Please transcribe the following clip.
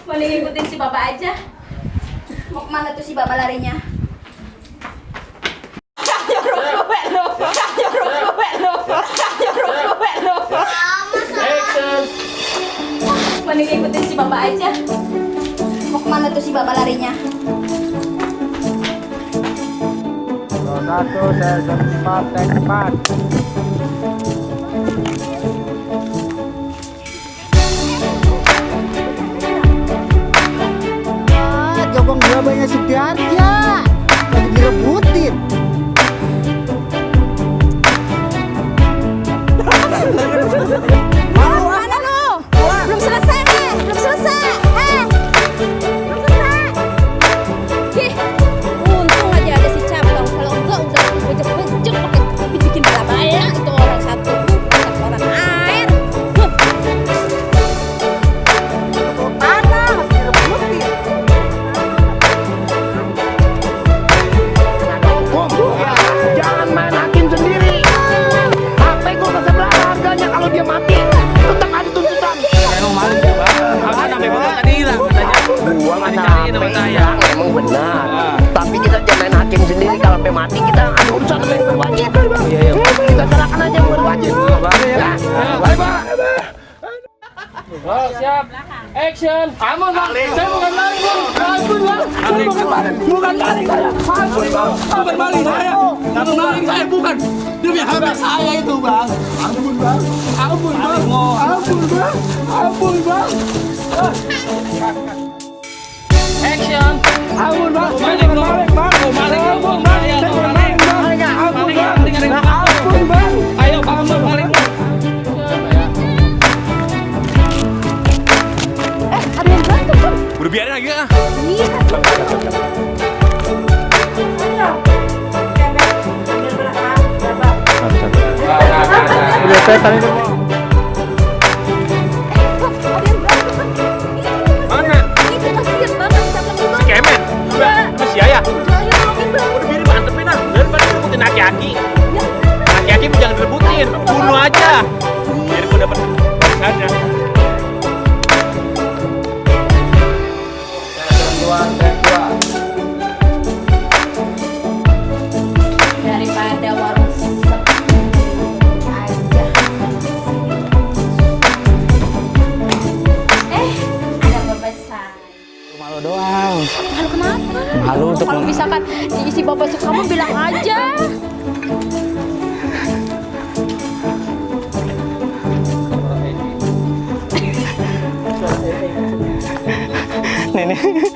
Mending ngikutin si Baba aja. Mau kemana tuh si Baba larinya? Mending ngikutin si Baba aja. Mau kemana tuh si Baba larinya? Satu, saya tempat, tempat. Jokong dua banyak si Garja lagi direbutin. Mana lu? Belum selesai nih, belum selesai. Belum selesai. Ih, untung aja ada si Caplong. Kalau enggak udah bejek-bejek pakai bikin bala-bala itu orang satu. Orang air. Tanah direbutin. Jangan main hakim sendiri. HP gua ke sebelah harganya kalau dia mati. Tetap ada tuntutan. Emang maling ya, Bang. Apa sampai bapak tadi hilang katanya? Gua nggak Dicariin sama sampai saya. hilang, emang benar. Tapi kita jangan main hakim sendiri. Kalau sampai mati kita ada urusan sama yang berwajib. Iya, iya. Kita serahkan aja yang berwajib. Ya. Baik, Pak. Oh, siap. Action. Aman, Bang. Saya bukan maling, Bang. Ampun, Bang. Saya bukan maling. Bukan maling saya. Ampun, Bang. Bukan maling saya. Bukan maling saya, bukan. Demi HP saya itu, Bang. Ampun, Bang. Ampun, Bang. Ampun, Bang. Ampun, Bang. Action. Ampun, Bang. Saya bukan maling, Bang. Maling, Bang. Saya bukan maling, Bang. Ampun, Bang. Ampun, Bang. Ayo, ampun, maling, Bang. Ada yang berantem, Bang. Udah biarin lagi ah. Iya. Udah setan itu. Mana? Itu kasihan banget sama Bang. Kemen. Iya. Terus si Ayah. Ayo tolongin, Bang. Udah biarin berantem ah. Daripada rebutin aki-aki. Aki-aki jangan direbutin. Bunuh aja. Biar gue dapet balasannya. Daripada warung sepi aja. Ada pepesan. Malu doang. Malu kenapa? Malu untuk Kalau misalkan si Bapak suka kamu bilang aja. Nenek.